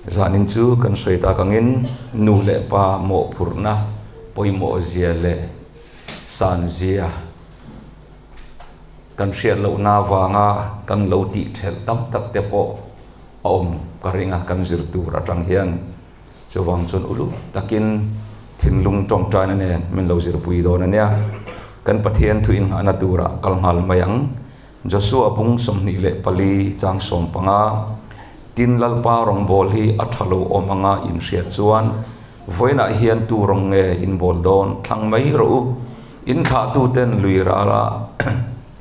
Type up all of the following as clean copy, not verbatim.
Zanin chu kan sawi tak angin nu leh pa mawhphurhna pawimawh zia leh san zia kan hriat lohna avanga kan lo tih thelh tam tak te pawh a awm ka ring a, kan zir tur atang hian chuvang chuan uluk takin thinlung tawngtaina nen min lo zirpui dawn a nia. Kan Pathian thu inghahna turah kal nghal mai ang. Joshua bung 24 chang 15, Tin Lalpa rawngbâwl hi a ṭha lo awm anga in hriat chuan vawiinah hian tu rawng nge in bâwl dawn thlang mai rawh u. In thlahtuten lui râla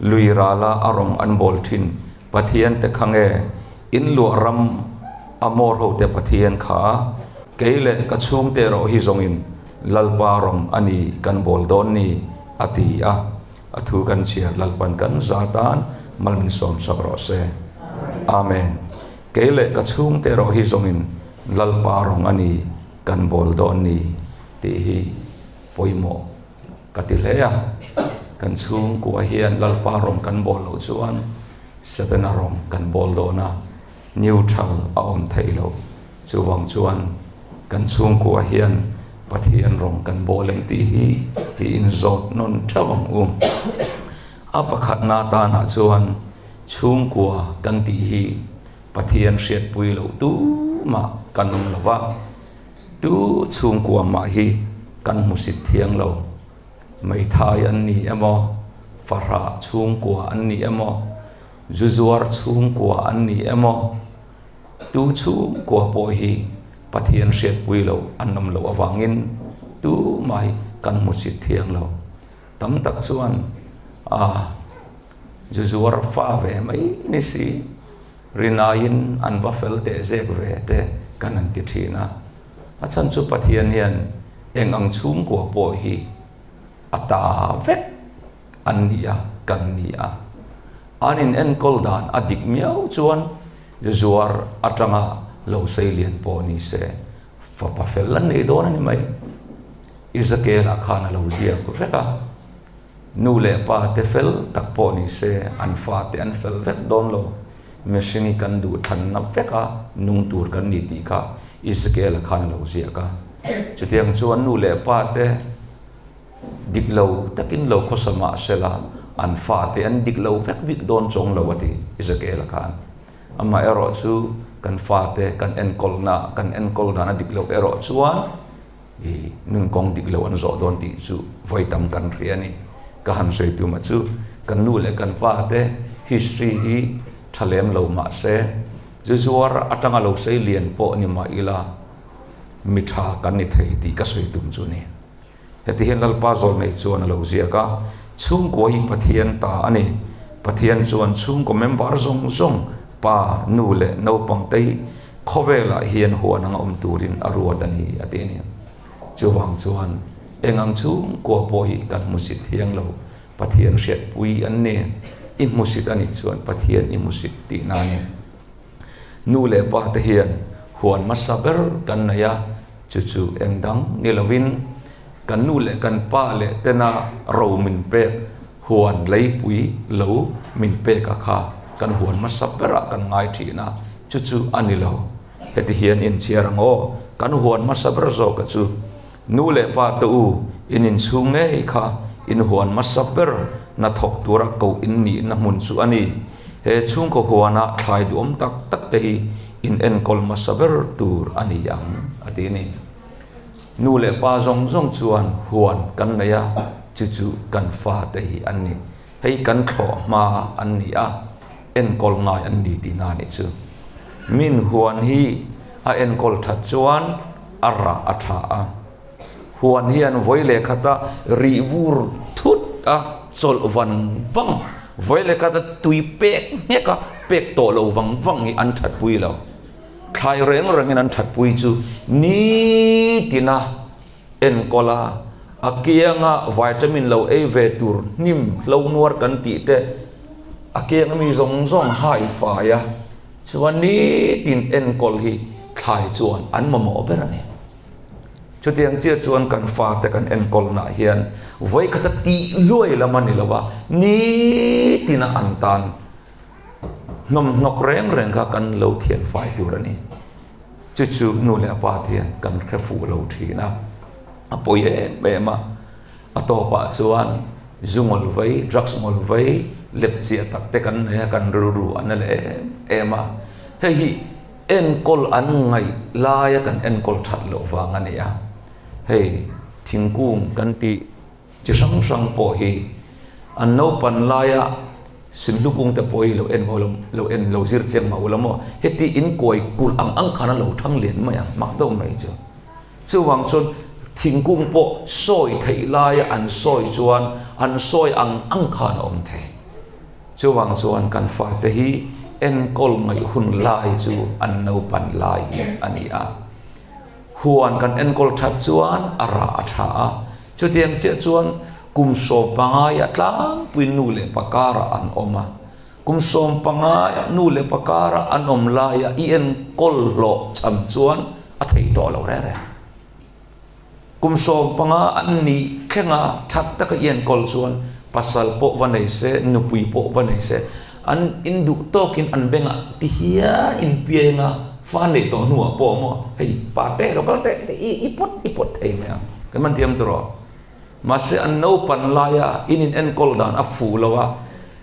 lui râla a rawng an bâwl ṭhin Pathian te kha nge in luah ram a mawr hote Pathian kha kei leh ka chhungte erawh hi zawngin Lalpa rawng a ni kan bâwl dawn ni a ti a. A thu kan chhiar Lalpan kan za tan mal min sawm sak rawh se. Amen. Kei leh ka chhungte erawh hi zawngin Lalpa rawng a ni kan bawl dawn ni tih hi pawimawh ka ti hle a. Kan chhungkua hian Lalpa rawng kan bawl loh chuan Setana rawng kan bawl dawn a, neutral a awm theih loh. Chuvang chuan kan chhungkua hian Pathian rawng kan bawl em tih hi i inzawt nawn theuh ang u. A pakhatna atanah chuan chhungkua kan tih hi Pathian hriatpui loh tumah kan awm lo va, tu chhungkua mah hi kan hmusit thiang lo. Meithai an ni emaw, fahrah chhungkua an ni emaw, zuzuar chhungkua an ni emaw, Tu chhungkua pawh hi Pathian hriatpui lo an awm loh avangin tu mai kan hmusit thiang lo. Tam tak chuan a zuzuar fa ve mai ni si, rinaiin an va fel teh zek ve te kan han ti thin a. A chhan chu Pathian hian eng ang chhungkua pawh hi a ta vek an ni a, kan ni a. An in enkawl dan a dik miau chuan zuar atanga lo sei lian pawh ni se, fapa fel an nei dawn a ni mai. Ezekiel-ah khan a lo ziak vek a, nu leh pa te fel tak pawh ni se, an fate an fel vek dawn lo. Mihring hi kan duh thlanna veka nung tur kan ni tih kha Ezekiel-a khan a lo ziak a. Chutiang chuan nu leh pa te Dik lo takin lo khawsa mah sela, an fate an dik lo vek vik dawn chawng lo a ti Ezekiel-a khan. Amaherawh chu kan fate kan enkawlna, kan enkawl dan a dik loh erawh chuan i nun kawng dik lo an zawh dawn tih chu vawi tam kan hria a ni. Ka han sawi tumah chu kan nu leh kan pate history hi tha lem lo mah se, zu zuar atanga lo sei lian pawh ni mah ila mi tha kan ni thei tih ka sawi tum chu a ni. Heti hian Lalpa zawlnei chuan a lo ziak a, Chhungkua hi Pathian ta a ni. Pathian chuan chhungkaw member zawng zawng, pa, nu leh naupangte hi khawvelah hian huan anga awm turin a ruat a ni, a ti a ni. Chuvang chuan eng ang chhungkua pawh hi kan hmusit thiang lo, Pathian hriatpui an ni. I hmusit a nih chuan Pathian i hmusit tihna a ni. Nu leh pa te hian huan hmasa ber kan nei a, chu chu eng dang ni lovin kan nu leh kan pa leh tena ro min pek huan leipui lo min pek a kha kan huan hmasa berah kan ngai thin a, chu chu a ni lo. Heti hian inchhiar ang aw, kan huan hmasa ber zawk a chu nu leh pa te u in inchhung ngei kha in huan hmasa ber hnathawk tura koh in nihna hmun chu a ni. He chhungkaw huana thlai duhawm tak tak te hi in enkawl hmasa ber tur a ni ang, a ti a ni. Nu leh pa zawng zawng chuan huan kan nei a, chu chu kan fate hi an ni. Hei kan thlawh hma an ni a, enkawl ngai an ni tihna a nih chu. Min huan hi a enkawl that chuan a rah a tha a. Huan hian vawi leh khata rih vur thut a chawlh van vang, vawi leh khata tui pek nghek a pek tawh lo vang vang hi an thatpui lo. Thlai reng rengin an thatpui chu nitina enkawl a, a kianga vitamin lo ei ve tur hnim hlo nuar kan tih te a kianga mi zawng zawng hai fai a, chuan nitin enkawl hi thlai chuan an mamawh ber a ni. Chutiang chiah chuan kan fate kan enkawlnaah hian vawikhata tih luai lam a ni lo a, nitina an tan hnawmhnawk reng reng kha kan lo thianfai tur a ni. Chu chu nu leh pa te hian kan hre fuh lo thin a, a pawi em em a. A tawpah chuan zu ngawl vei, drugs ngawl vei, lepchiah tak te kan nei a, kan rilru a na leh em em a. Hei hi enkawl an ngaih laia kan enkawl that loh vang a ni a. Hei thingkung kan tih chi hrang hrang pawh hi an naupan laia Simhlu kung te pawh hi lo en maw lo en lo zir chiang mah ula maw heti in kawi kulh ang ang khan a lo thang lian mai ang mak deuh mai chu. Chuvang chuan thingkung pawh sawi theih laia an sawi chuan an sawi ang ang khan a awm thei. Chuvang chuan kan fate hi enkawl ngaih hun lai chu an naupan lai hi a ni a. Huan kan enkawl that chuan a rah a tha a, chutiang chiah chuan kum sawmpangaia tlangpui nu leh pa karah an awm a. Kum sawmpangaia nu leh pa karah an awm laia i enkawl hlawh cham chuan a thei tawh lo reng reng. Kum 15 an nih thlenga that taka i enkawl chuan pasal pawh va nei se, nupui pawh va nei se, an induh tawkin an bengah ti hian inpieng a, fa neih tawh hnuah pawh maw hei pa teh lo kal teh teh i i pawt i pawt thei mai ang kan man thiam tur aw. Mahse an naupan laia in in enkawl dan a fuh lo a,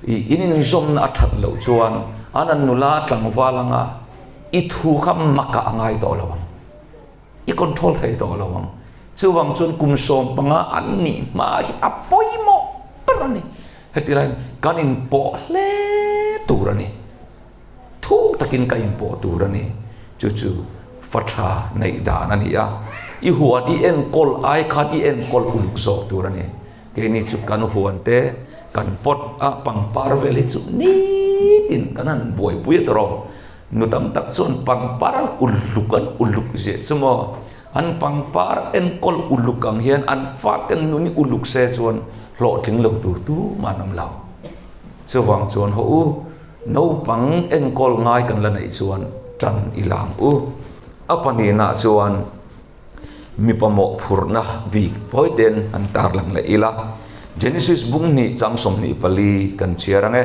i in inzawmna a that loh chuan an an nula tlangval anga i thu kha makah a ngai tawh lo ang. I control thei tawh lo ang. Chuvang chuan kum 15 an nih hma hi a pawimawh ber a ni. Heti laiin kan inpawh hle tur a ni. Thu takin ka inpawh tur a ni. Chu chu fa tha neih dan a ni a. I huan i enkawl ai khan i enkawl uluk zawk tur a ni. Keini chu kan huan te kan pawt a pangpar vel hi chu nitin kan han buaipui a tawrh. Nu tam tak chuan pangpar an uluk an uluk ziah chu maw? An pangpar enkawl uluk ang hian an fate nun hi uluk se chuan hlawhtling lo tur tumah an awm lo. Chuvang chuan haw u, naupang enkawl ngai kan la neih chuan tan i lang u. A pahnihna chuan Mipa mawhphurhna bik pawite'n an tarlang leh ila. Genesis bung hnih chang 24 kan chhiar ang e.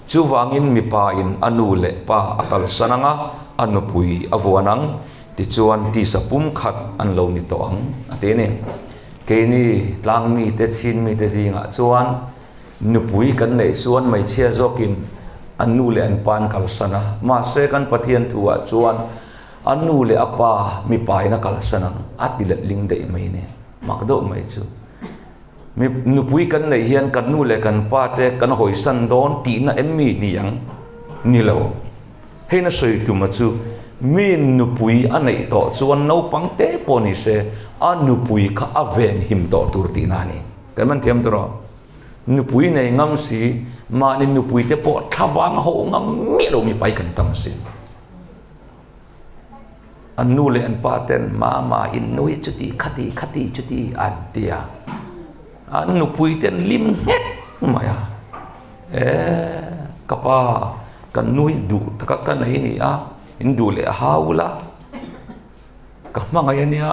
Chuvangin mipain a nu leh pa a kalsan ang a, a nupui a vuan ang, tichuan tisa pum khat an lo ni tawh ang, a ti a ni. Keini tlang mite, chin mite zingah chuan nupui kan neih chuan hmeichhia zawkin an nu leh an pa an kalsan a, mahse kan Pathian thuah chuan A nu leh a pa mipa in a kalsan ang a ti let ling daih mai ni. Mak deuh mai chu. Mi nupui kan neih hian kan nu leh kan pa te kan hawisan dawn tihna em mi ni ang? Ni lo. Hei na sawi tuma chu mi nupui a neih tawh chuan naupang te pawh ni se a nupui kha a venhim tawh tur tihna a ni. Kan man thiam tur aw. Nupui nei ngam si, mahni nupui te pawh thlavang a hauh ngam miah lo mipa hi kan tam asin. An nu leh an pa ten mama in nui chuti khati khati chuti an ti a, an nupui ten lim nghek mai a, e ka pa kan nui duh taka ka nei ni a, in duh leh hau la, ka hmangaih a nia.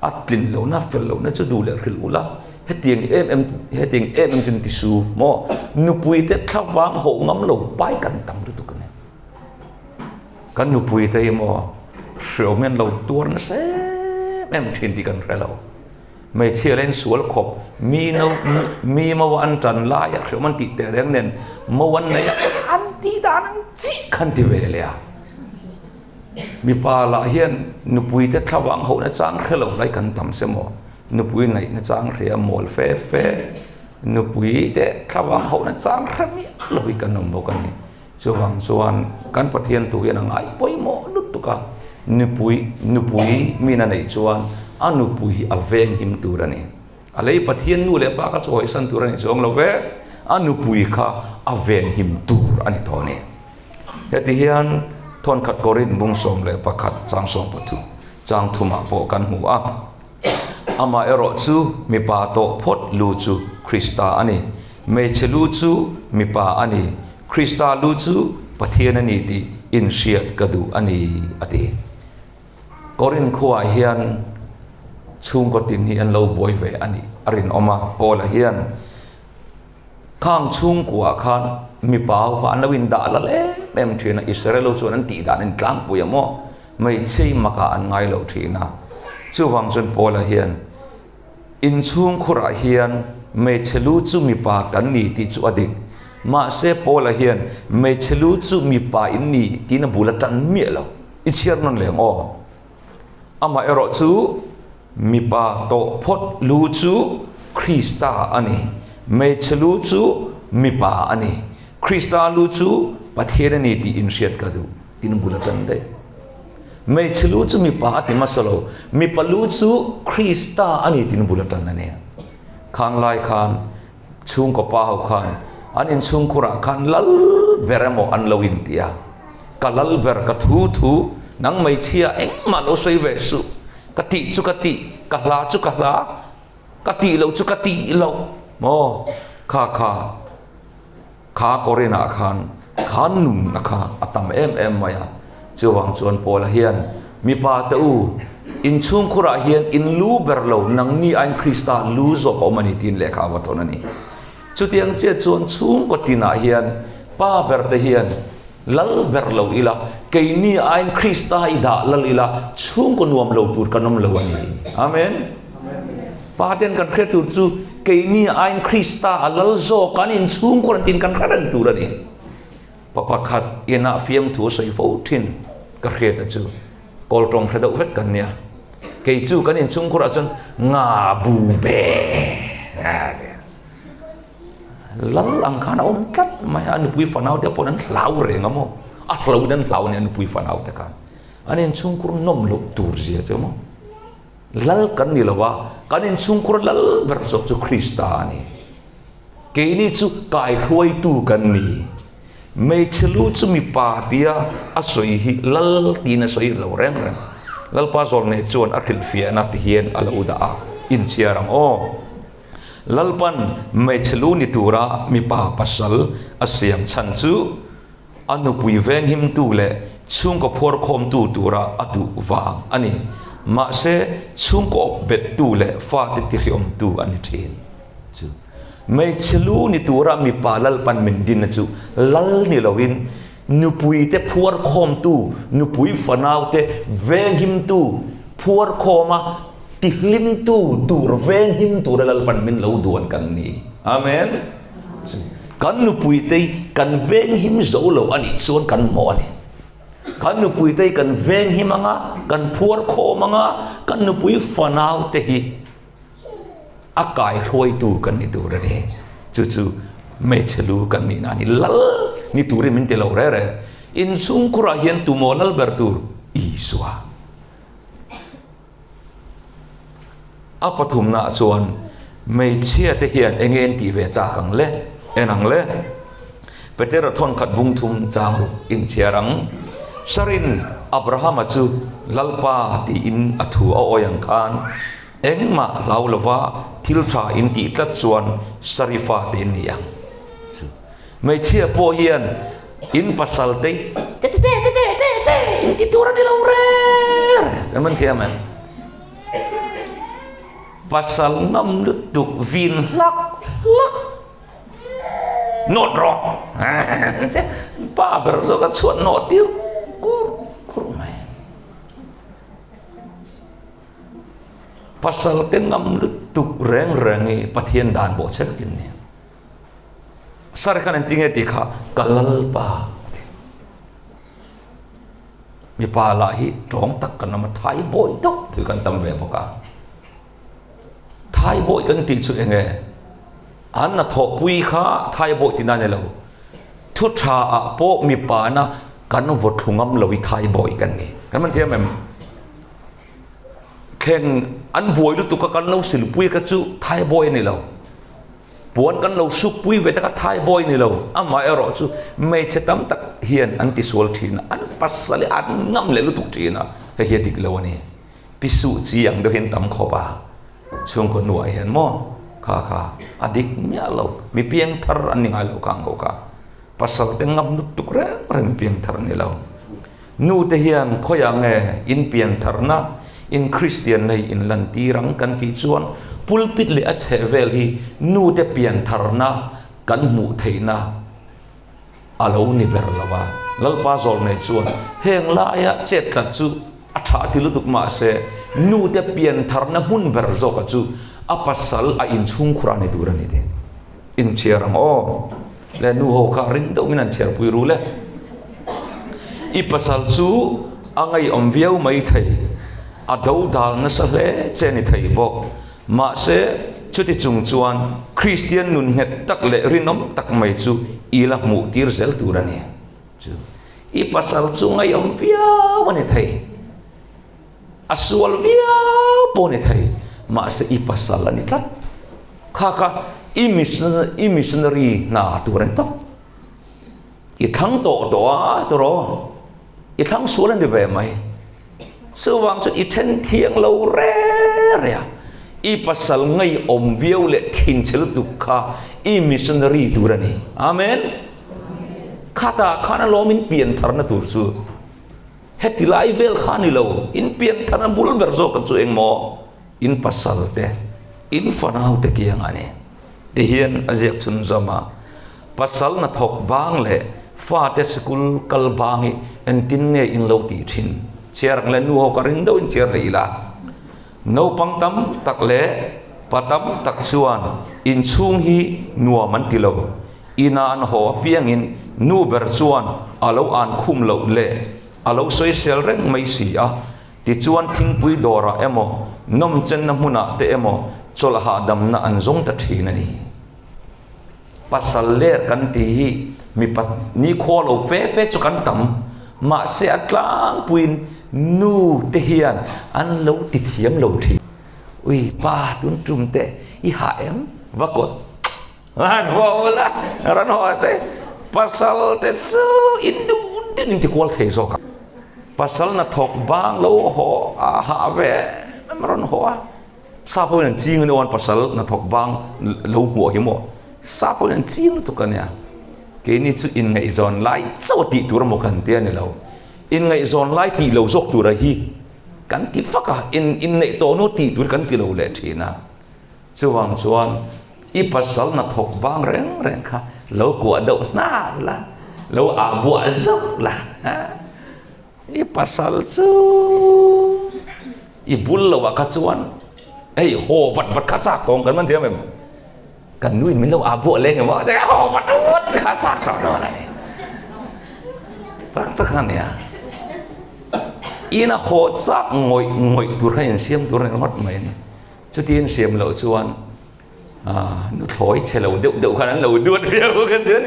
A tlin lohna, fel lohna chu duh leh hrilh ula, hetiang em em hetiang em em chu an ti su maw? Nupuite thlavang hawh ngam lo pai kan tam lutuk a ni. Kan nupuite hi maw hreawm hian lo tuar nasa em em thin tih kan hre lo. Hmeichhia leh insual khawp mi no mi mo an tan laia hreawm an tih teh reng nen mo an nei a, an tih dan ang chiah kha an ti ve leh a. Mipa lah hian nupuite thlavang hohna chang hre lo lai kan tam se maw? Nupui ngaihna chang hria mawl fe fe, nupuite thlavang hohna chang hre miah lo hi kan awm bawk a ni. Chuvang chuan kan Pathian tu hian a ngai pawimawh lutuk a, nupui nupui min a neih chuan a nupui hi a venghim tur a ni. A lei Pathian nu leh pa kha chu hawisan tur a ni chuang lo ve, a nupui kha a venhim tur a ni tawh a ni. Heti hian thawnkhat Korinth bung 11 chang 13 chang thumah pawh kan hmu a, Amaherawh chu mipa tawh phawt lu chu Krista a ni, hmeichhe lu chu mipa a ni, Krista lu chu Pathian a ni tih inhriat ka duh a ni, a ti. Korinth khuaah hian chhungkaw tin hi an lo buai ve a nih a rinawm a, Paula hian, Khang chhungkuah khan mipa ho kha an lo indah lal em em thin a, Israel ho chuan an tih dan an tlangpui a maw? Hmeichhia makah an ngai lo thin a. Chuvang chuan Paula hian inchhungkhurah hian hmeichhe lu chu mipa kan ni tih chu a dik. Mahse Paula hian hmeichhe lu chu mipa in ni tiin a bul a tan miah lo. I chhiar nawn leng aw. Amaherawh chu mipa tawh phawt lu chu Krista a ni. Hmeichhe lu chu mipa a ni. Krista lu chu Pathian a ni tih inhriat ka duh. Tin bul a tan daih. Hmeichhe lu chu mipa a ti hmasa lo, mipa lu chu Krista a ni tin bul a tan a ni. Khang lai khan chhungkaw pa ho khan an inchhungkhurah khan lal ber emaw an lo inti a, ka lal ber ka thu thu, nang hmeichhia engmah lo sawi ve suh, ka tih chu ka tih, ka hla chu ka hla, ka tih loh chu ka tih loh maw kha kha. Kha Korinah khan kha nunna kha a tam em em mai a. Chuvang chuan Paula hian, Mipa te u, in chhungkhurah hian in lu ber lo, nangni aiin Krista lu zawk a awm a ni tiin lehkha a va thawn a ni. Chutiang chiah chuan chhungkaw tinah hian pa ber te hian lal ber lo ila, keini aiin Krista i dah lal ila, chhungkaw nuam lo tur kan awm lo a ni. Amen. Pa ten kan hre tur chu keini aiin Krista a lal zawk an inchhungkaw an tiin kan hre reng tur a ni. Pa pakhat inah fiamthu a sawi fo thin ka hriat a chu kawl tawng hre deuh vek kan nia. Kei chu kan inchhungkhurah chuan nga bu be a ti a. Lal ang khan a awm tlat mai a, a nupui fanau te pawhin an hlau reng a maw? A hlauhin an hlau a ni a nupui fanau te khan. An inchhungkhur nawm loh tur zia chu maw? Lal kan ni lo a, kan inchhungkhur lal ber zawk chu Krista a ni. Keini chu kaihruaitu kan ni. Hmeichhe lu chu mipa tia a sawi hi lal tiin a sawi lo reng reng. Lalpa zawlnei chuan a hrilhfiahna ti hian a lo dah a, inchhiar ang aw. Lalpan hmeichhe lu ni tura mipa pasal a siam chhan chu, A nupui venghimtu leh chhungkaw phuarkhawmtu tura a duh vang a ni. Mahse, chhungkaw awp bettu leh fate tihriawmtu a ni thin. Chu hmeichhe lu ni tura mipa Lalpan min dinna chu lal ni loin nupuite phuarkhawmtu, nupui fanaute venghimtu, phuarkhawma tihlimtu tur venghim tura Lalpan min lo duan kan ni. Amen. Kan nupuite kan venghim zo lo a nih chuan kan hmawh a ni. Kan nupuite kan venghim anga, kan phuar khawm anga, kan nupui fanau te hi a kaihruaitu kan ni tur a ni. Chu chu hmeichhe lu kan nihna a ni. Lal ni turin min ti lo reh reh. Inchhungkhurah hian tumaw lal ber tur? Isua. A pathumnaah chuan hmeichhia te hian eng nge an tih ve tak ang le? En ang le. Petera thawn khat bung thum chang ruk inchhiar ang. Sarin Abrahama chu Lalpa tiin a thu a awi ang khan engmah hlau lova thil tha in tih tlat chuan Sari fate in ni ang. Chu hmeichhia pawh hian In pasal te te te te te te te in ti tur a ni lo reng reng an thiam em? Pasal ngam lutuk vin hlak hlak nawt rawh pa ber zawk a chhuat nawh tir kur kur mai. Pasal te ngam lutuk reng reng hi Pathian dan bawhchhe vekin ni. Sar khan engtin nge tih kha ka lalpa a ti. Mipa lah hi tawng tak kan awm a, thai bawi deuh tih kan tam ve bawk a. Thai bawi kan tih chu enge? An hnathawhpui kha thai bawi tihna a ni lo. Thu tha ah pawh mipa na kan vaw thlu ngam lo i thai bawi kan ni. Kan man thiam em? Thleng an buai lutuk a kan lo silpui kha chu thai bawi a ni lo. Puan kan lo suk pui ve tak a thai bawi ni lo. Amah erawh chu hmeichhe tam tak hian an tisual thin a, an pasal hi an ngam leh lutuk thin a, hei hi a dik lo a ni. Pi suh chi ang deuh hian tam khawp a, chhungkaw hnuah hian maw kha kha a dik miah lo, mi piang thar an ni ngai lo kha ang ho kha. Pasal te ngam lutuk reng reng mi piang thar an ni lo. Nu te hian khawiah nge in pian tharna, in Kristian nei in lantir ang kan tih chuan pulpit leh a chheh vel hi nu te pian tharna kan hmuh theihna a lo ni ber lo a. Lalpa zawlnei chuan heng laia chet tlat chu a tha ti lutuk mahse nute piantharna hmun ber zawka chu a pasal a inchhungkhur a ni tur a ni tih inchhiar ang aw. Le nu ho kha ring deuh min an chhiar pui ru le. I pasal chu a ngeiawm viau mai thei, a do dal nasa hle che ni thei bawk. Mahse, chuti chung chuan Kristian nun nghet tak leh rinawm tak mai chu i la hmuh tir zel tur a ni. Chu i pasal chu ngeiawm viau a ni thei. A sual viau pawh a ni thei, mahse i pasal a ni tlat. Kha kha i i missionary hna tur a ni tawp. I thlang tawh tawh a tawraw, i thlang sual a ni ve mai. Chuvang chu i then thiang lo re re a, i pasal ngeiawm viau leh thinchhe lutuk kha i missionary tur a ni. Amen. Khatah khan alawm in piantharna tur chu. Heti lai vel kha ni lo, in piantharna bul ber zawk chu engmaw? In pasal te, in fanau te kiang a ni. Tihian a ziak chhunzawm a, Pasal hnathawk bang leh fate sikul kal bang hi engtin nge in lo tih thin? Chhiar ang leh nu ho ka ring deuhin chhiar leh ila. Naupang tam tak leh pa tam tak chuan inchhung hi nuam an ti lo. Ina an haw apiangin nu ber chuan a lo an khum loh leh a lo sawisel reng mai si a. Tichuan thingpui dawrah emaw, nawmchenna hmunah te emaw chawlh hahdamna an zawng ta thin a ni. Pasal ler kan tih hi mipa nikhua lo fe fe chu kan tam, mahse a tlangpuiin nu te hian an lo ti thiam lo thin. Ui pa tun tum te i hah em? Va kawt Ran haw la, ran haw te pasal te chu in duh deuh in ti kual thei zawk a. Pasal na thawk bang lo haw a hah ve em rawn haw a. Sap ho in an ching a ni aw an pasal na thawk bang lo hmuh hi maw. Sap ho in an ching lutuk a nia. Keini chu inngaihzawn lai chauh a tih tur emaw kan ti a ni lo. Inngaihzawn lai tih lo zawk tura hi kan ti vak a, in inneih tawh hnu tih tur kan ti lo leh thin a. Chuvang chuan i pasal na thawk vang reng reng kha lo kuah deuh hnar la, lo ah buah zauh la, i pasal chu i bul lo ah kha chuan hei haw vat vat kha chak tawng kan man thiam em? Kan nuin min lo ah buah leng emaw haw vat vat kha chak tawh dawn a ni. Tak tak a nia. Ina haw chak ngawih ngawih tur kha insiam tur a ni ngawt mai a ni. Chutin siam loh chuan nuthlawi chhe lo deuh deuh khan an lo duat viau kha chuan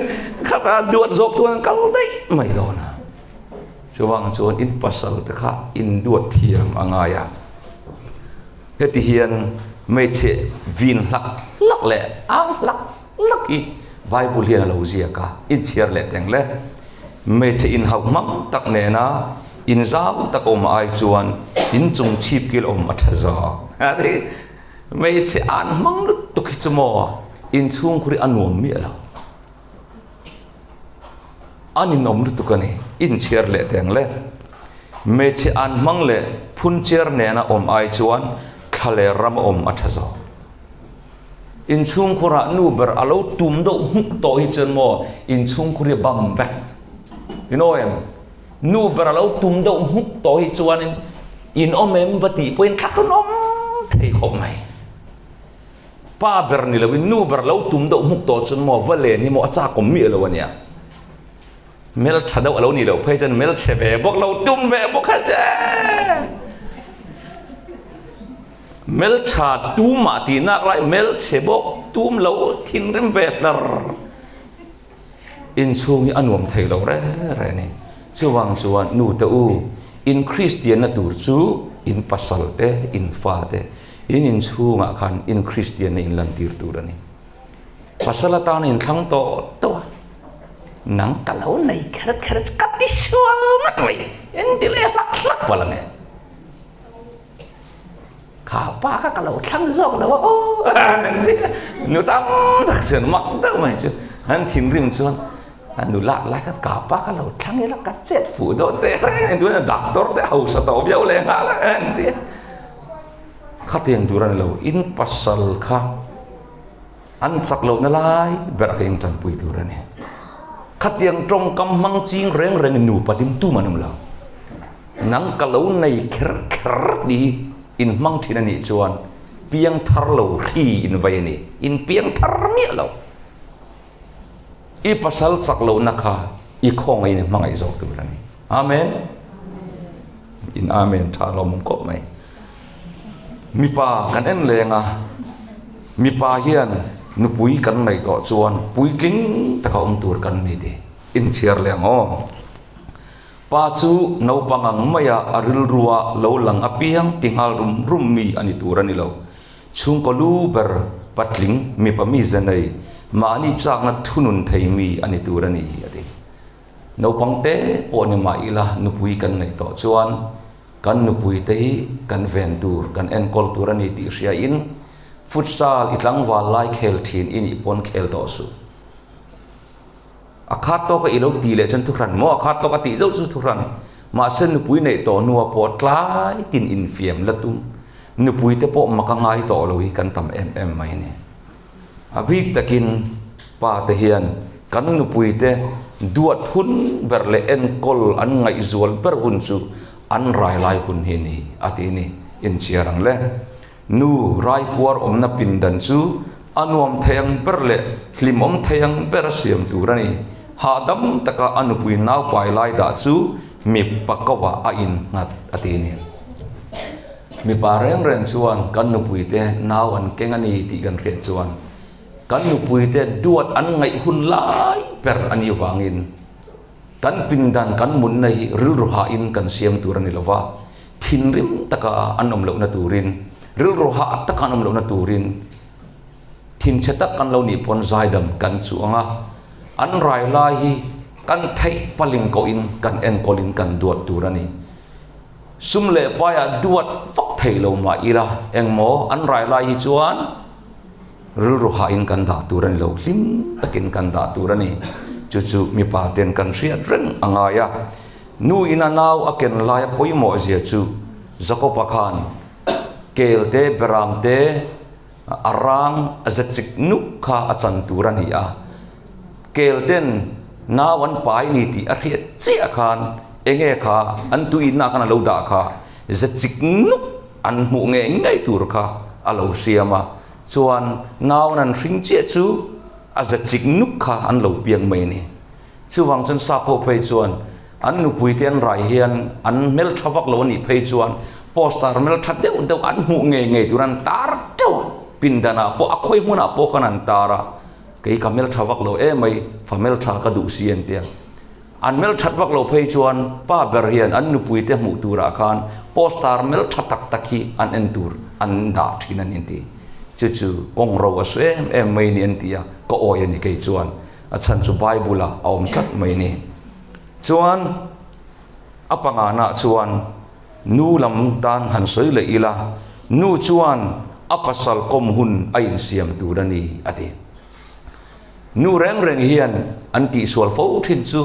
khata duat zawk chuan an kal daih mai dawn a. Chuvang chuan in pasal te kha in duat thiam a ngai a. Heti hian hmeichhe vin hlak hlak leh ang hlak hlak hi Bible hian a lo ziak a, inchhiar leh teng le. Hmeichhe inhauh hmang tak nena inzau tak awm ai chuan inchung chhip kil awm a tha zawk. Hmeichhe an hmang lutuk hi chu maw inchhungkhur hi a nuam miah lo. A ninawm lutuk a ni. Inchhiar leh teng le. Hmeichhe an hmang leh phunchiar nena awm ai chuan thlaler rama awm a tha zawk. Inchhungkhurah nu ber a lo tum deuh hmuk tawh hi chuan maw inchhungkhur hi a bam vek. You know em? Nu ber a lo tum deuh hmuk tawh hi chuanin in awm em va tih pawhin thla rawn awm thei khawp mai. Pa ber ni loin nu ber lo tum deuh hmuk tawh chuan maw va len hi maw a chakawm miah lo a nia. Hmel tha deuh a lo nih loh phei chuan hmel chhe ve bawk lo tum ve bawk a che. Hmel tha tum ah tih nak lai hmel chhe bawk tum lo thinrim ve hlar. Inchhung hi a nuam thei lo re re a ni. Chuvang chuan nu te u, in Kristianna tur chu in pasal te, in fa te, in inchhungah khan in Kristianna in lantir tur a ni. Pasal atan in thlang tawh tawh a, nang ka lo nei kher kher chu ka ti sual ngat mai, engti leh hlak hlak palh ang e. Kha pa kha ka lo thlang zawk lo a aw nu tam tak chuan mak deuh mai chu an thinrim chuan a nu lak lai khan ka pa kha lo thlang ila ka chet fuh dawn teh reng ang chuan doctor te hausa tawh viau leh nghal a engti khatiang tur a ni lo in pasal kha An chak lohna lai ber kha in tanpui tur a ni. Khatiang tawngkam hmang ching reng rengin nupa hlim tum an awm lo. Nang ka lo nei kher kher tih hi in hmang thin a nih chuan piang thar lo hri in vai a ni. In piang thar miah lo. I pasal chak lohna kha i khawngaihin i hmangaih zawk tur a ni. Amen. In Amen tha lawm khawp mai. Mipa kan en leng a, mipa hian nupui kan nei tawh chuan puitling taka awm tur kan ni tih inchhiar leh ang aw. Pa chu naupang ang maia a rilrua lo lang apiang ti nghal rum rum mi a ni tur a ni lo. Chhungkaw lu ber patling mipa mize nei mahni chakna thunun thei mi a ni tur a ni a ti. Naupang te pawh ni mah ila nupui kan neih tawh chuan kan nupui te hi kan ven tur, kan enkawl tur a ni tih hriain futsal i tlangval lai khel thin i nih pawn khel tawh suh. A khat tawka i lo tih leh chuan thuhran maw? A khat tawka tih zauh chu thuhran. Mahse nupui neih tawh hnua pawh tlai tin infiam la tum. Nupui te pawh mak a ngai tawh lo hi kan tam em em mai a ni. A bik takin pa te hian kan nupui te duat hun ber leh enkawl an ngaihzual ber hun chu an rai lai hun hi a ni a ti a ni. Inchhiar ang le. Nu raipuar awmna pindan chu a nuam thei ang ber leh hlimawm thei ang ber a siam tur a ni. Hahdam taka a nupui naupai lai dah chu mipa koah a innghat a ti a ni. Mipa reng reng chuan kan nupuite nau an keng a ni tih kan hriat chuan kan nupuite duat an ngaih hun lai ber a nih vangin Kan pindan kan mutna hi rilru hahin kan siam tur a ni lova, thinrim taka an awm lohna turin, rilru hah taka an awm lohna turin thinchhe tak kan lo nih pawn zaidam kan chuang a, an rai lai hi kan theih paling kawhin kan enkawlin kan duat tur a ni. Sum leh paiah duat vak thei lo mah ila engmaw an rai lai hi chuan, Rilru hahin kan dah tur a ni lo, hlim takin kan dah tur a ni. Chu chu mipa ten kan hriat reng a ngai a. Nu in a nau a ken laia pawimawh zia chu Jakob-a khan kel te, beram te, a rang a ze chik nuk kha a chan tur a ni a. Kel ten nau an pai ni tih a hriat chiah khan enge kha an tuiinna khan a lo dah kha ze chik nuk an hmuh ngei ngei tur kha a lo siam a, chuan naun an hring chiah chu a za chik nuk kha an lo piang mai a ni. Chuvang chuan sap ho phei chuan an nupui te an rai hian an hmeltha vak lo a nih phei chuan poster hmeltha deuh deuh an hmuh ngei ngei tur an tar teuh a, pindanah pawh a khawi hmunah pawh khan an tar a, kei ka hmeltha vak lo emai fa hmeltha ka duh si an ti a. An hmelthat vak lo phei chuan pa ber hian an nupuite hmuh turah khan poster hmeltha tak tak hi an en tur an dah thin a ni an ti. Chu chu kawng ro a su em em mai ni an ti a, ka awi a ni kei chuan. A chhan chu Bible ah a awm tlat mai ni. Chuan a panganah chuan nu lam tan han sawi leh ila, nu chuan a pasal kawm hun a insiam tur a ni a ti. Nu reng reng hian an tihsual fo thin chu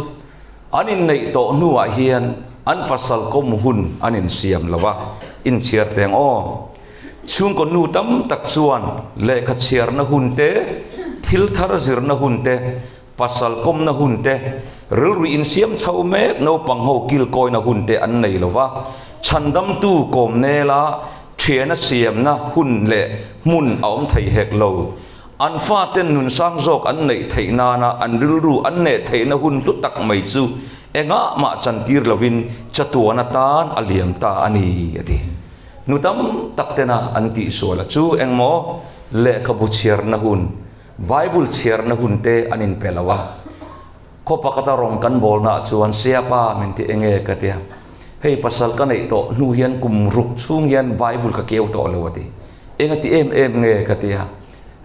an inneih tawh hnuah hian an pasal kawm hun an insiam lo a, inchhiar teng aw. Chhungkaw nu tam tak chuan lehkha chhiarna hun te, thil thar zirna hun te, pasal kawmna hun te, rilru insiam chho mek naupang ho kilkawina hun te an nei lo va, chhandamtu kawm nela thiana siamna hun leh hmun a awm thei hek lo. An faten nun sang zawk an neih theih nana an rilru an neh theihna hun hlu tak mai chu engah mah chantir lovin chatuan atan a liam ta a ni, a ti. Nu tam tak tena an tihsual a chu engmaw lehkhabu chhiarna hun, Bible chhiarna hun te an inpe lo a. Khaw pakhata rawng kan bawlnaah chuan Siapa min ti enge ka tia. Hei pasal ka neih tawh hnu hian kum ruk chhung hian Bible ka keu tawh lo a ti. Enga ti em em nge ka tia.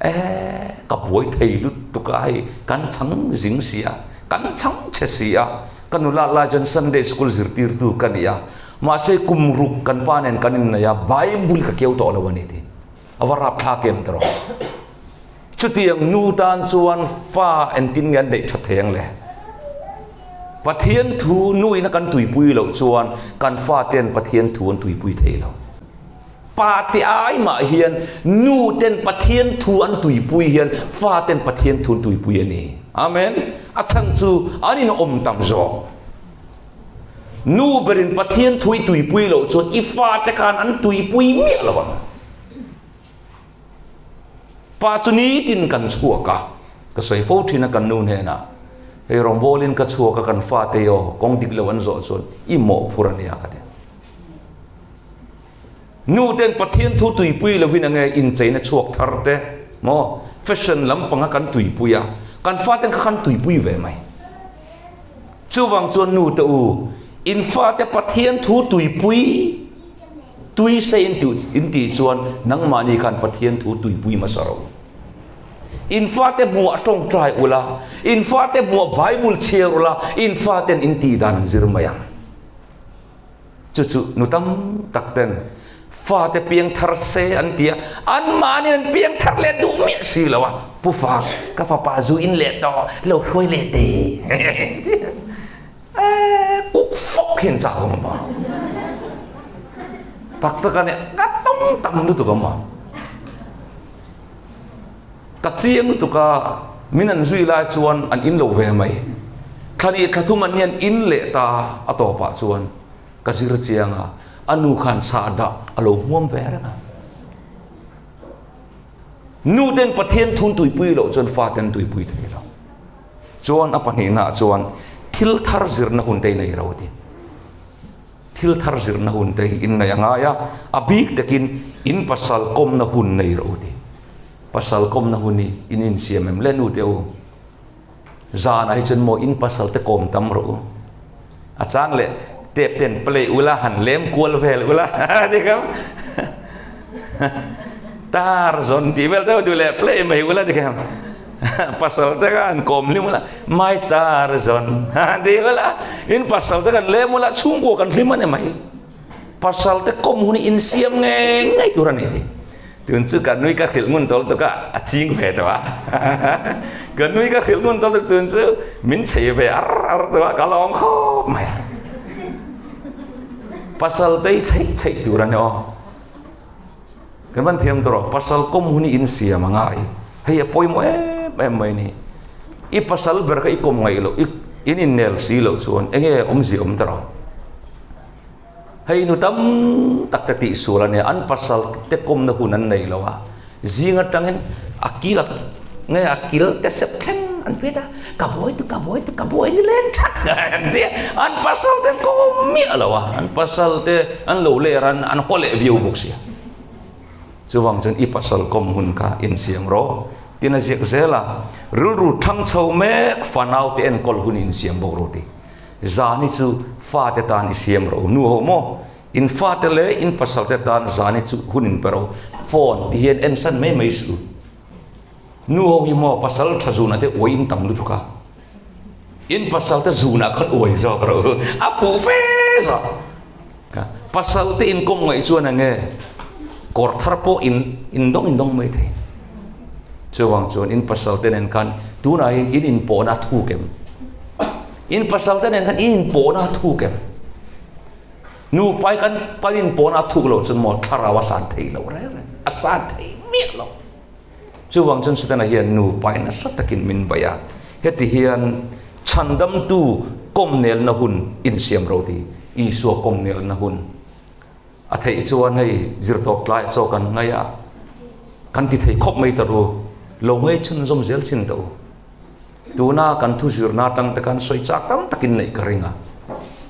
Eeh ka buai thei lutuk a hei kan chhang zing si a, kan chhang chhe si a, ka nula lai chuan Sunday school zirtirtu ka ni a, mahse kum ruk kan pa nen kan inneih a Bible ka keu tawh lo a ni ti. A va rapthlak em tawh. Chutiang nu tan chuan fa engtin nge an neih tha thei ang le? Pathian thu nuin a kan tuipui loh chuan kan faten Pathian thu an tuipui thei lo. Pa te ai mah hian nu ten Pathian thu an tuipui hian faten Pathian thu an tuipui a ni. Amen. A chhan chu an inawm tam zawk. Nu berin Pathian thu i tuipui loh chuan i fate khan an tuipui miah lo ang. Pa chu nitin kan chhuak a, ka sawi fo thin a kan nu hnenah, hei rawngbawlin ka chhuak a kan fate i aw kawng dik lo an zawh chuan i mawhphur a nia ka ti. Nu ten Pathian thu tuipui lovin enge incheina chhuak thar te maw fashion lampanga kan tuipui a, kan faten kha kan tuipui ve mai. Chuvang chuan nu te u, in fate Pathian thu tuipui tui se in tih in tih chuan nangmahni khan Pathian thu tuipui hmasa rawh u. In fate hmuah tawngtai ula, in fate hmuah Bible chhiar ula, in faten in tih dan an zir mai ang. Chu chu nu tam tak ten fate piang thar se an ti a, anmahni an piang thar leh duh miah si lo a, Pu Fak, ka fapa zu in leh tawh, lo hruai leh teh eh kuk fawk hian chak awm a, tak tak a nia, ka tawng tam lutuk awm a. Ka chiang lutuk a, min an zui lai chuan an in lo ve mai. Thla nih thla thum an hian in leh ta a tawpah chuan ka zir chiang a, a nu khan sahdah a lo hmuam ve reng a. Nu ten Pathian thun tuipui loh chuan fa ten tuipui thei lo. Chuan a pahnihnaah chuan thil thar zirna hun te i nei ro ti. Thil thar zirna hun te hi in nei a ngai a, a bik takin in pasal kawmna hun nei rawh u ti. Pasal kawmna hun hi in insiam em le nu te u? Zanah hi chuan maw in pasal te kawm tam rawh u. A chang leh tep ten play ula han lem kual vel ula ti kha tar zawn tih vel deuh duh leh play mai ula ti kha. Pasal te kha an kawm hlim ula, mai tar zawn ti ula, in pasal te kan lem ula, chhungkua kan hlim a ni mai. Pasal te kawm hun hi insiam ngei ngei tur a ni ti. Tun chu ka nui ka hrilh ngun tawlh tuk a, a ching ve tawh a. Ka nui ka hrilh ngun tawlh tuk tun chu min chei ve ar ar tawh a, ka lawm khawp mai. Pasal te hi chheih chheih tur a ni aw. Kan van thiam tawh rawh, pasal kawm hun hi insiam a ngai, hei a pawimawh em em mai a ni. I pasal ber kha i kawm ngaih loh, i in innel si loh chuan eng nge awmzia awm ta rawh. Hei nu tam tak te tihsual a nia, an pasal te kawmna hun an nei lo a, zing atangin a kil a nge a kil te sep thleng an pet a, ka buai tu ka buai tu ka buai ni leng that an ti a, an pasal te an kawm miah lo a, an pasal te an lo ler a, an haw leh viau bawk sia. Chuvang chuan i pasal kawm hun kha insiam rawh tin a ziak zel a, rilru thang chho mek fanau te enkawl hun insiam bawk rawh ti. Zani chu fate tan i siam rawh u, nu ho maw? In fate leh in pasal te tan zani chu hun in pe rawh u, phone ti hian en san mai mai suh u. Nu ho hi maw pasal tha zunah te uai in tam lutuk a, in pasal te zunah khan uai zawk rawh u, a fuh fe zawk. Pasal te inkawm ngaih chuan eng nge kawr thar pawh in in dawng in dawng mai thei. Chuvang chuan in pasal te nen khan tunah hian in inpawhna a thuk em? In pasal te nen khan in inpawhna a thuk em? Nupai kan pan inpawhna a thuk loh chuan maw thlarau a san thei lo reng reng, a san thei miah lo. Chuvang chuan Setana hian nupai nasa takin min baih a, heti hian chhandamtu kawmnelna hun insiam ro ti, Isua kawmnelna hun a theih chuan hei zirtawp tlaiah chaw kan ngaih a, kan ti thei khawp mai ta ru, lo ngei chhunzawm zel chin ta u. Tuna kan thu zirna atang te khan sawi chak tam takin neih ka ring a,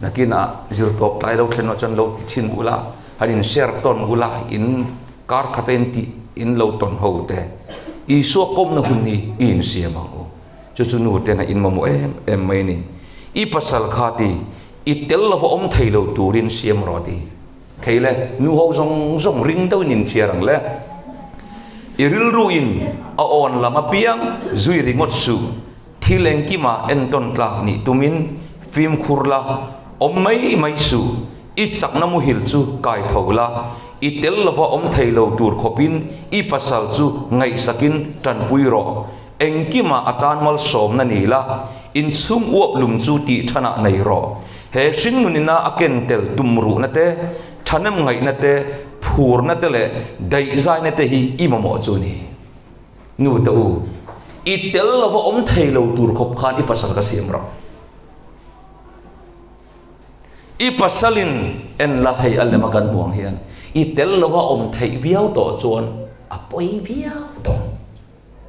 nakinah zirtawp tlai lo thlen loh chuan lo ti chhin ula, han in share tawn ula, in kar khata in tih in lo tawn ho te, Isua kawmna hun hi i insiam ang u. Chu chu nu ten a in mamawh em em mai a ni. I pasal kha ti, i tel lova awm thei lo turin siam rawh ti. Thei le, nu ho zawng zawng ring deuhin in chhiar ang le. I rilru in a awn lam apiang zui ringawt suh, thil engkimah entawn tlak nih tumin fimkhur la, awm mai mai suh, i chakna muhil chu kai tho la, i tel lova awm thei lo tur khawpin i pasal chu ngaihsakin tanpui rawh, engkimah a tan malsawmna ni la, inchhung uap lum chu tih thanah nei rawh. He hringnunina a ken tel tumruhna te, thahnem ngaihna te, phurna te leh daihzaina te hi i mamawh chu a ni. Nu te u, I tel lova awm thei lo tur khawp khan i pasal ka siam rawh. I pasalin en la hei a lem a kan hmu ang hian i tel lova awm theih viau tawh chuan a pawi viau tawh.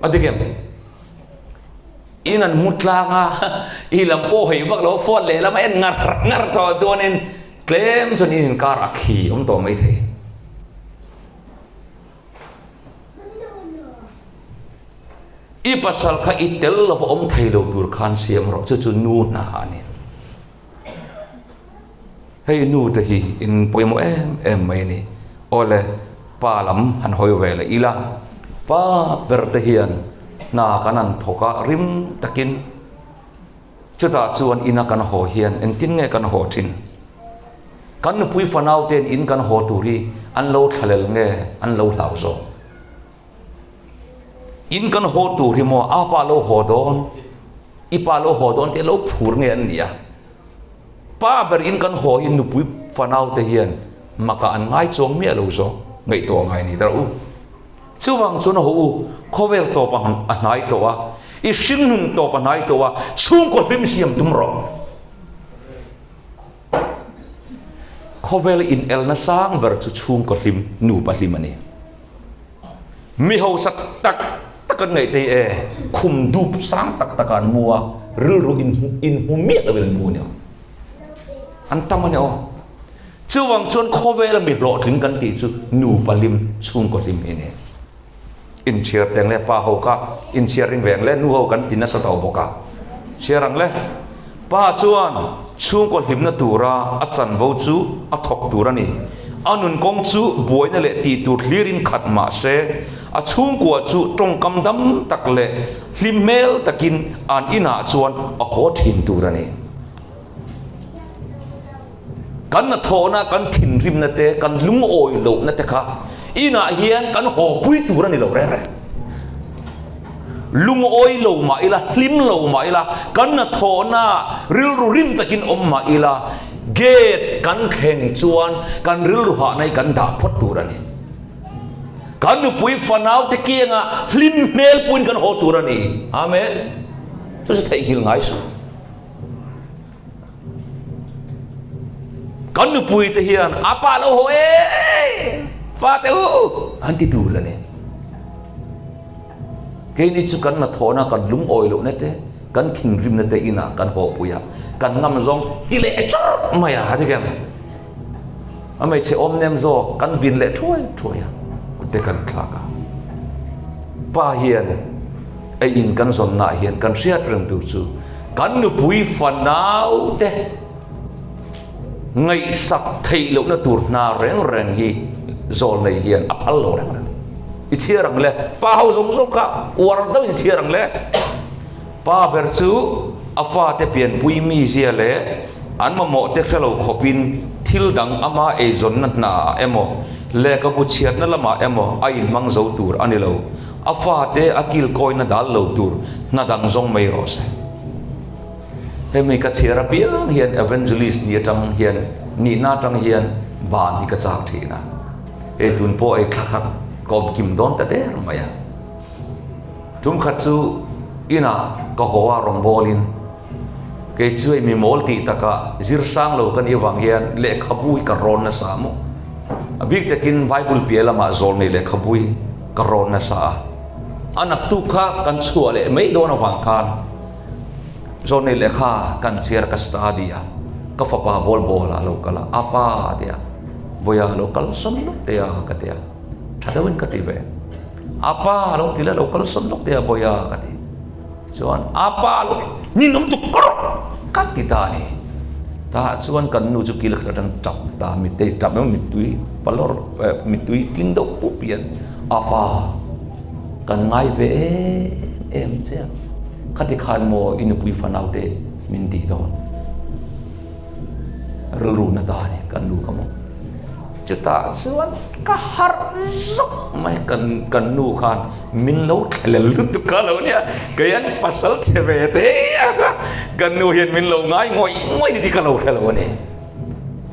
A dik em? In an mu tlang a, i lam pawh hawi vak lo, phone lehlam a en ngar ngar tawh chuanin tlem chuan in inkar a khi awm tawh maithei. I pasal kha i tel lova awm thei lo tur khan siam rawh, chu chu nu hna a ni. Hei nu te hi in pawimawh em em mai a ni. Awle, pa lam han hawi ve leh ila, pa ber te hian hna kan han thawk a, rim takin Chutah chuan ina kan haw hian engtin nge kan haw thin? Kan nupui fanau te'n in kan haw tur hi an lo thlalel nge an lo hlau zawk? In kan haw tur hi maw a pa lo haw dawn, i pa lo haw dawn tih lo phur nge an nia? Pa ber in kan haw hi nupui fanau te hian makah an ngai chuang miah lo zawk, ngaihtuah ngai ni ta rawh u. Chuvang chuan a haw u, khawvel tawp a hnai tawh a, i hringnun tawp a hnai tawh a, chhungkaw hlim siam tum rawh. Khawvel inelna sang ber chu chhungkaw hlim, nupa hlim a ni. Mi hausa tak tak an ngaihtei e, khum dup sang tak takah an mu a, rilru inhmu miah loin an mu a ni aw. An tam a ni aw. Chuvang chuan khawvela mi hlawhtling kan tih chu nupa hlim, chhungkaw hlim hi a ni. Inchhiar teng leh pa ho kha inchhiar ring veng leh nu ho kan ti nasa tawh bawk a. Chhiar ang le. Pa chuan chhungkaw hlimna tura a chanvo chu a thawk tur a ni. A nun kawng chu buaina leh tih tur hlirin khat mah se, a chhungkua chu tawngkam dam tak leh hlim hmel takin an inah chuan a haw thin tur a ni. Kan hnathawhna, kan thinrimna te, kan lungawi lohna te kha inah hian kan hawpui tur a ni lo reng reng. Lungawi lo mah ila, hlim lo mah ila, kan hnathawhna rilru rim takin awm mah ila, gate kan thleng chuan kan rilru hahna hi kan dah phawt tur a ni. Kan nupui fanau te kiangah hlim hmel puiin kan haw tur a ni. Amen. Chu chu theihnghilh ngai suh. Kan nupui te hian a pa lo haw e fate u an ti tur a ni. Keini chu kan hnathawhna kan lungawi lohna te kan thinrimna te inah kan haw pui a, kan ngam zawng ti leh chawrh mai a a ti kem. A hmeichhe awm nem zawk kan vin leh thuai thuai a, kut te kan thlak a. Pa hian ei in kan zawnnaah hian kan hriat reng tur chu kan nupui fanau te ngaihsak theih lohna tur hna reng reng hi zawl nei hian a phal lo reng reng. I chhiar ang le, pa ho zawng zawng kha uar deuhin i chhiar ang le. Pa ber chu a fate pianpui mizia leh an mamawhte hre lo khawpin thil dang ama eizawnna hnaah emaw, lehkhabu chhiatna lamah emaw a inhmang zo tur a ni lo. A fate a kilkawina dal lo tur hna dang zawng mai rawh se. Hemi ka chhiar apiang hian Evangelist ni atang hian nihna atang hian ban hi ka chak thin a. Hei tun pawh hei thla khat ka awm kim dawn ta der mai a. Tum khat chu inah ka haw a rawngbawlin kei chu hei mi mawl tih takah zir sang lo ka nih avang hian lehkhabu hi ka rawn nasa maw. A bik takin Bible piah lamah zawl nei lehkhabu hi ka rawn nasa a. A naktuk kha kan chhuah leh mai dawn avang khan zawl nei lehkha kan chhiar ka study a, ka fapa bawl bawl a lo kal a, apa a ti a, vawiah a lo kal sawn lawk teh a ka ti a. Tha deuhin ka ti ve. A pa a lo ti le lo kal sawn lawk teh a vawi a ka ti. Chuan a pa a lo ti nin awm tuk rawh ka ti ta a ni. Tah chuan kan nu chu kil khat atang tap ta mittei tap emaw mittui palawr mittui tling deuh pup hian a pa kan ngai ve em em che a khati khan maw i nupui fanau te min tih dawn. Rilru na ta a ni kan nu ka maw. Chutah chuan ka harh zawk mai, kan kan nu khan min lo thlelel lutuk kha lo nia, kei an pasal che ve te a kan nu hian min lo ngai ngawih ngawih ni tih ka lo hre lo a ni.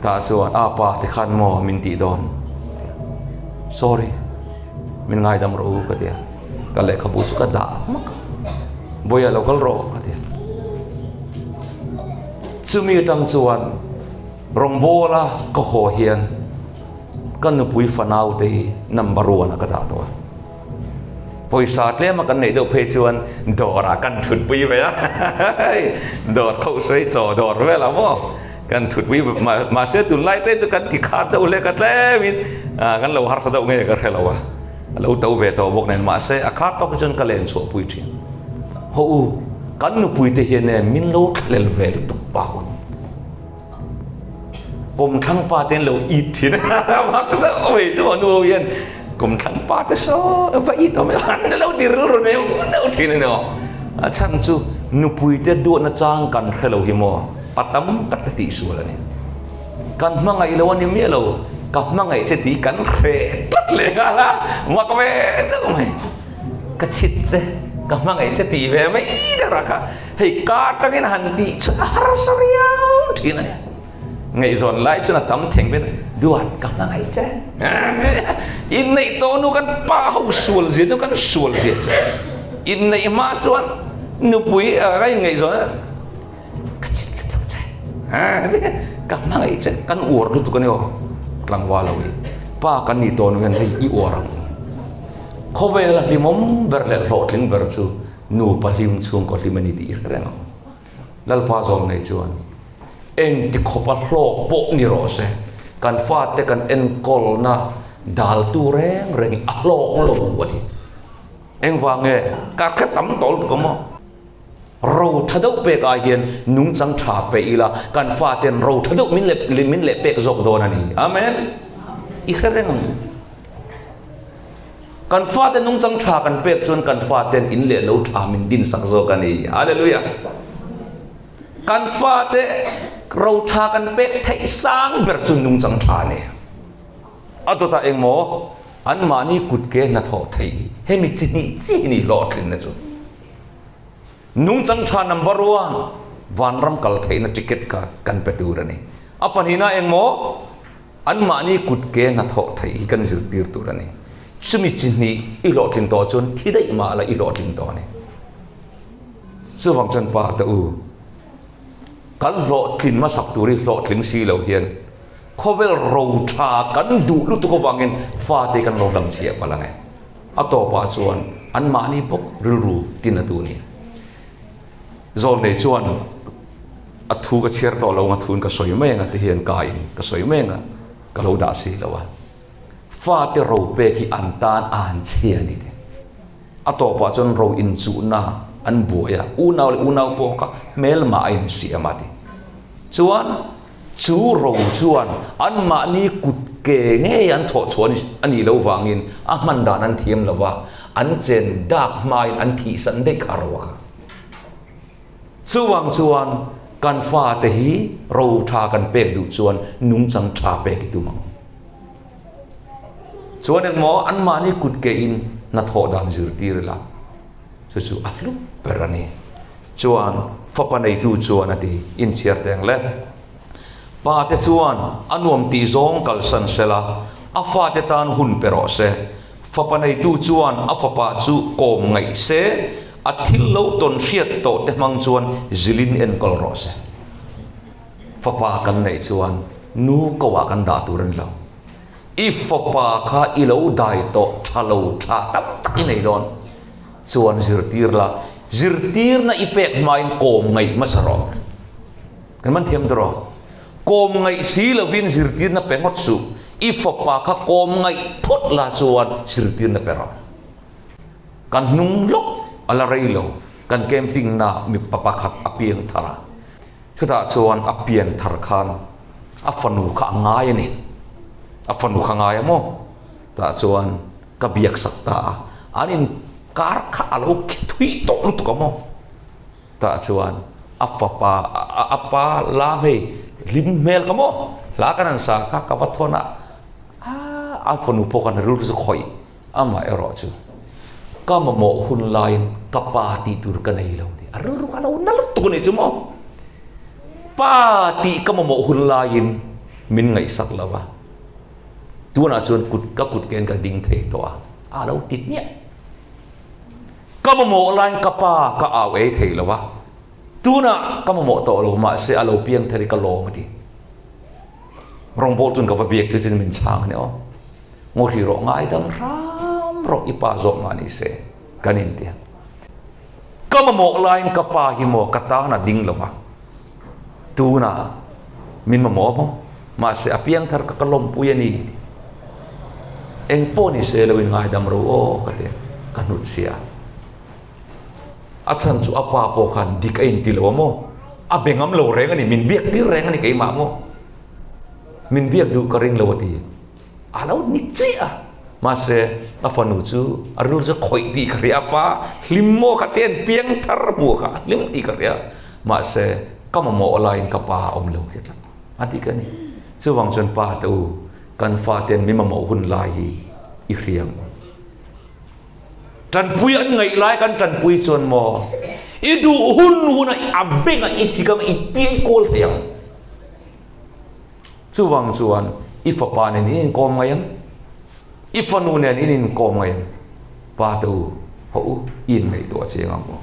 Tah chuan a pa ti khan maw min tih dawn, sorry min ngaidam rawh u ka ti a, ka lehkhabu chu ka dah hmak a. Bawiha lo kal rawh a ti a. Chumi atang chuan rawngbawla ka haw hian ka nupui fanau te hi number one ah ka dah tawh a. Pawisa tlema kan neih deuh phei chuan dawrah kan thutpui ve a, dawr khohsawi chaw dawr velah maw kan thutpui mahse tunlai te chu kan ti khat deuh hlek a tlemin kan lo harsa deuh nge ka hre lo a, a lo to ve tawh bawk nen mahse a khat tawk hi chuan ka len chhuahpui thin. Haw u, kan nupui te hian e min lo thlel ve lutuk pa hun. Kawmthlang pa te an lo it thin a, mak deuh mai chu a nu ho hian kawmthlang pa te saw va it awm an lo ti rilru neuh neuh thin a ni aw. A chhan chu nupui te duatna chang kan hre lo hi maw pa tam tak te tihsual a ni. Kan hmangaih lo a ni miah lo, ka hmangaih che tih kan hre tlat leh nghal a, mak ve deuh mai chu. Ka chhit che, ka hmangaih che tih ve mai der a kha. Hei kar tangin han tih chuan a harsa riau thin a ni. Ngaihzawn lai chuan a tam theng vel duat ka hmangaih che. Inneih tawh nu kan pa ho sual zia chu kan sual zia chu. Inneih hma chuan nupui ka inngaihzawn a ka chit lutuk che. Ka hmangaih che kan uar lutuk a ni aw tlangval ho hi. Pa kan nih tawh nu hian hei i uar ang. Khawvela hlimawm ber leh hlawhtling ber chu Nupa hlim chhungkaw hlim a ni tih i hre reng ang. Lalpa zawm nei chuan engti khawpa hlawk pawh ni rawh se, kan fate kan enkawlna daltu reng reng hi a hlawk lo a ti. Engvang nge? Ka hre tam tawh lutuk ang maw? Ro tha deuh pek ai hian nungchang tha pe ila kan faten ro tha deuh min leh min leh pek zawk dawn a ni. Amen. I hre reng ang. Kan fate nungchang tha kan pek chuan kan faten in leh lo tha min din sak zawk a ni. Hallelujah! Kan fate ro tha kan pek theih sang ber chu nungchang tha a ni. A dawtah engmaw anmahni kutke hnathawh theih hi hemi chi hnih chi hi ni hlawhtlinna chu. Nungchang tha number one vanram kal theihna ticket kha kan pe tur a ni. A pahnihna engmaw Anmahni kut ke hnathawh theih hi kan zirtir tur a ni. Chumi chi hnih i hlawhtlin tawh chuan thi daih mah la i hlawhtlin tawh a ni. Chuvang chuan pa te u, kan hlawhtlin hmasak tur hi hlawhtling si lo hian khawvel ro tha kan duh lutuk avangin fate kan lo hlamchhiah palh ang e. A tawpah chuan anmahni bawk rilru tin a tu ni. Zawlnei chuan a thu ka chhiar tawh lo ang a thuin ka sawi mai ang a ti hian ka in ka sawi mai ang a ka lo dah si lo a. Fate ro pek hi an tan a han chhia a ni ti. A tawpah chuan ro inchuhna an buai a, unau leh unau pawh kha hmelmah a insiam a ti. Chuan chu ro chuan anmahni kut ke ngei an thawh chhuah a nih loh vangin a hman dan an thiam lo va, an chen dak hmain an thihsan daih kha a ro a kha. Chuvang chuan kan fate hi ro tha kan pek duh chuan nungchang tha pek i tum ang. Chuan engmaw anmahni kut ke in hnathawh dan zirtir ila chu chu a hlu ber a ni. Chuan fapa neitu chuan a ti inchhiar teng le. Pa te chuan a nuam tih zawng kalsan sela a fate tan hun pe rawh se. Fapa neitu chuan a fapa chu kawm ngaih se, a thil lo tawn hriat tawh te hmang chuan zilin enkawl rawh se. Fapa kan neih chuan nu ko ah kan dah tur a ni lo. I fapa kha i lo dai tawh tha lo tha tam tak i nei dawn chuan zirtir la, zirtirna i pek hmain kawm ngaih hmasa rawh. Kan man thiam tawh rawh. Kawm ngaih si lovin zirtirna pe ngawt suh. I fapa kha kawm ngaih phawt la chuan zirtirna pe rawh. Kan hnung lawk a la rei lo. Kan camping na mipa pakhat a piang thar a. Chutah chuan a pian thar khan a fanu kha a ngai a ni. A fanu kha ngai a maw? Tah chuan ka biak sak ta a. An inkar kha a lo khi thui tawh lutuk a maw? Tah chuan a fapa a pa lam hei hlim hmel ka maw hla kan han sa kha ka va thawn a a fanu pawh khan rilru chu khawih amah erawh chu ka mamawh hun laiin ka pa tih tur ka nei lo tih a rilru kha a lo na lutuk a nih chu maw pa tih ka mamawh hun laiin min ngaihsak lo va tunah chuan kut ka kut ken ka ding thei tawh a a lo ti hmiah. Ka mamawh laiin ka pa ka au ei thei lo a, tunah ka mamawh tawh lo mahse a lo piang thar i ka lawm a ti. Rawngbawltu'n ka va biak chu chin min chhang a ni aw. Ngawhri rawh ngaidam hram rawh i pa zawk mah ni se kan inti a. Ka mamawh laiin ka pa hi maw ka tan a ding lo va, tunah min mamawh maw? Mahse a piangthar ka ka lawmpui a ni ti. Eng pawh ni se lo in ngaidam ro aw ka ti a, ka hnutchhia a. A chhan chu a pa pawh khan dik a inti lo a maw? A be ngam lo reng a ni, min biak tir reng a ni keimah maw? Min biak duh ka ring lo a ti. A lo ni chiah a, mahse a fanu chu a rilru chu khawih tih ka hria a, pa hlim maw ka te an piang thar hmuh kha a hlim tih ka hria, mahse ka mamawh laiin ka pa a awm lo ti tlat a ti ka ni. Chuvang chuan pa te u, kan fate an mi mamawh hun lai hi i hria ang u. Tanpui an ngaih lai kan tanpui chuan maw i duh hun huna a bengah i sik ang i piai kual thei ang. Chuvang chuan i fapa nen in inkawm ngai ang, i fanu nen in inkawm ngai ang, pa te u, hawh u, i inngaihtuah chiang ang u.